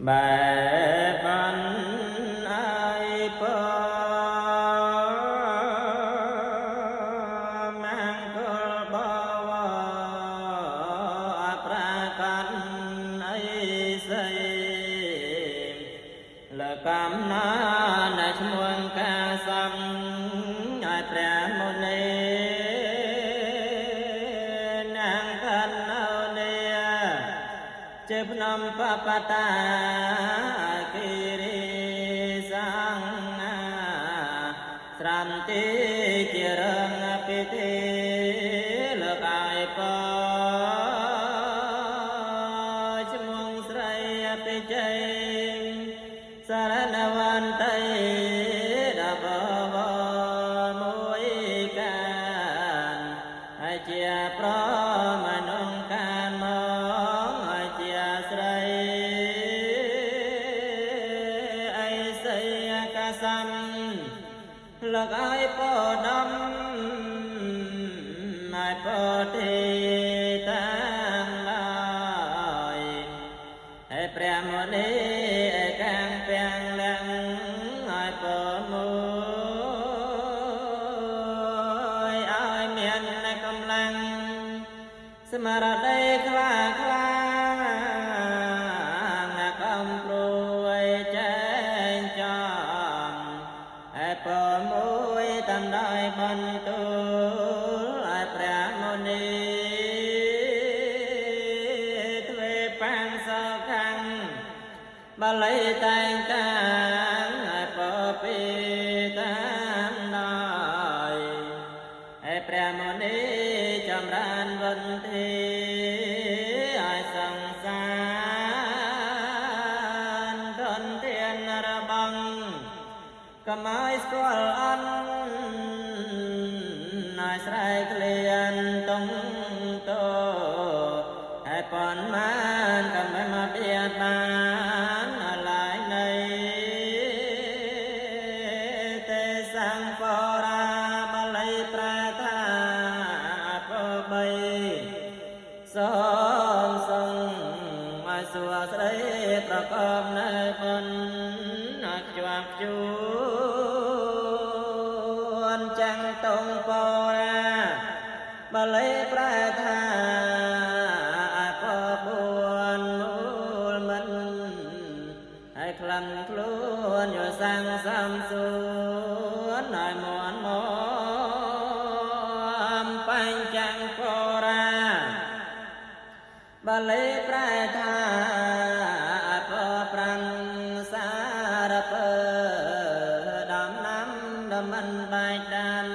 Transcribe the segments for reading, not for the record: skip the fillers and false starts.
បែបានអើយពមង្គលបវរប្រាកដអីសីលកំណានឈ្មោះកាសំឲ្យព្រះមុនីនាងកណ្ណោនី ជាភ្នំបបតាគិរិសង្ឃស្រន្តិជារងពិធីលើកឲ្យពឈ្មោះស្រីពិជ័យសារណវន្តីដបវមួយកានហើយជាប្រមនុងកានមកហើយជាស្រីអីសីកាសំលើកឲ្យពដំឲ្យពទេតាំងឡើយ ហើយព្រះមុនីឯកាំងពាំងលំឲ្យពមួយឲ្យមានកម្លាំងស្មារតីខ្លាខ្លាណាកំព្រួយចែងចំហើយពមួយតាមដោយបន្ទូលឲ្យព្រះមុនីទ្វេបាំងសខាងបាលីតែងតាំងឲ្យពពីតាមដោយហើយព្រះមុនីចម្រើនវន្ធាឲ្យសង្សារធនធានរបងកុំឲ្យស្គាល់អន់ឲ្យស្រែកក្លៀនតុងតោហើយប៉ុន្មានក៏មិនមកបៀតបានឡើយនៃទេសង្ឃរាបាលីប្រែថាពបីសូមសងឲ្យសួស្តីប្រកបនៅបុណ្យឲ្យខ្ជាប់ខ្ជួនចាំងតងបរាបាលីប្រែថាពបួនមូលមិនហើយក្លំខ្លួនយោសាំងសំសួនឲ្យមន់មបញ្ចាំងបរាបាលីប្រែថាពប្រាំសារពើដំណាំដមិនបែកដាំ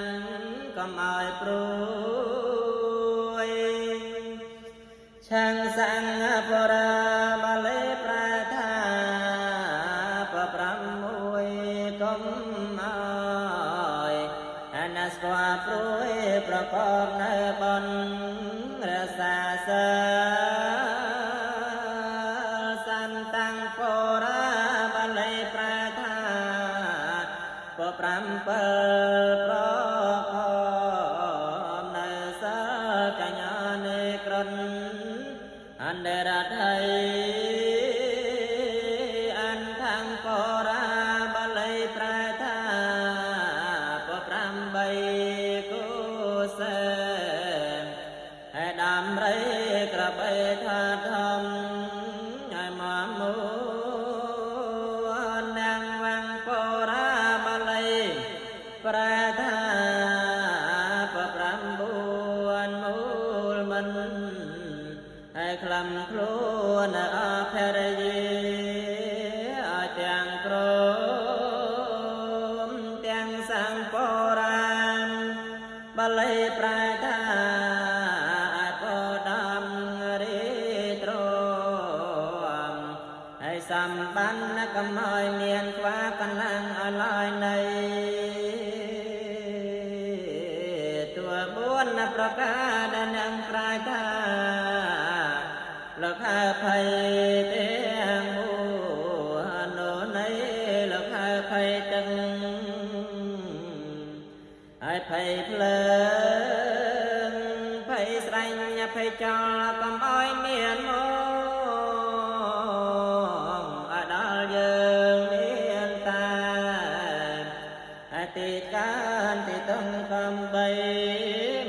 កុំឲ្យព្រួយឆាំងសង្ឃបរាបាលីប្រែថាពប្រាំមួយកុំឲ្យអនស្គាល់ព្រួយប្រកបនៅបុណ្យរសាសិលសន្តាំងបរាបាលីប្រែថាពប្រាំពិលប្រកបនៅសិលកញ្ញានេក្រនអន្តរថៃអន្ថងបរាបាលីប្រែថាពប្រាំបីកុសលហើយដំរីក្របីថាធំឲ្យមកមួននាងវាំងបរាបាលីប្រែថាពប្រាំបួនមូលមិនហើយក្លំខ្លួនអភរិយាឲ្យទាំងក្រមទាំងសង្ពរាមបាលីប្រែថាពដំរីទ្រាំហើយសម្បានកុំឲ្យមានខ្វាកន្លាំងឲ្យឡើយនៃតួបួនប្រការដែលនឹងប្រែថាលោកហៅភ័យទាំងមួននៃលោកហៅភ័យទាំងហើយភ័យភ្លើងភ័យស្រាញ់ភ័យចោលកុំឲ្យមានមងឲ្យ ទងកំបី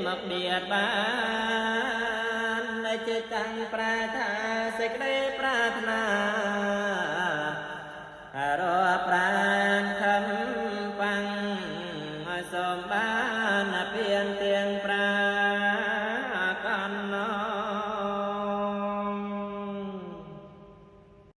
មកបៀតបានដែលចេះតាំងប្រាថ្នាសេចក្តីប្រាថ្នារកប្រានខំបាំងឲ្យសូមបានពៀនទៀង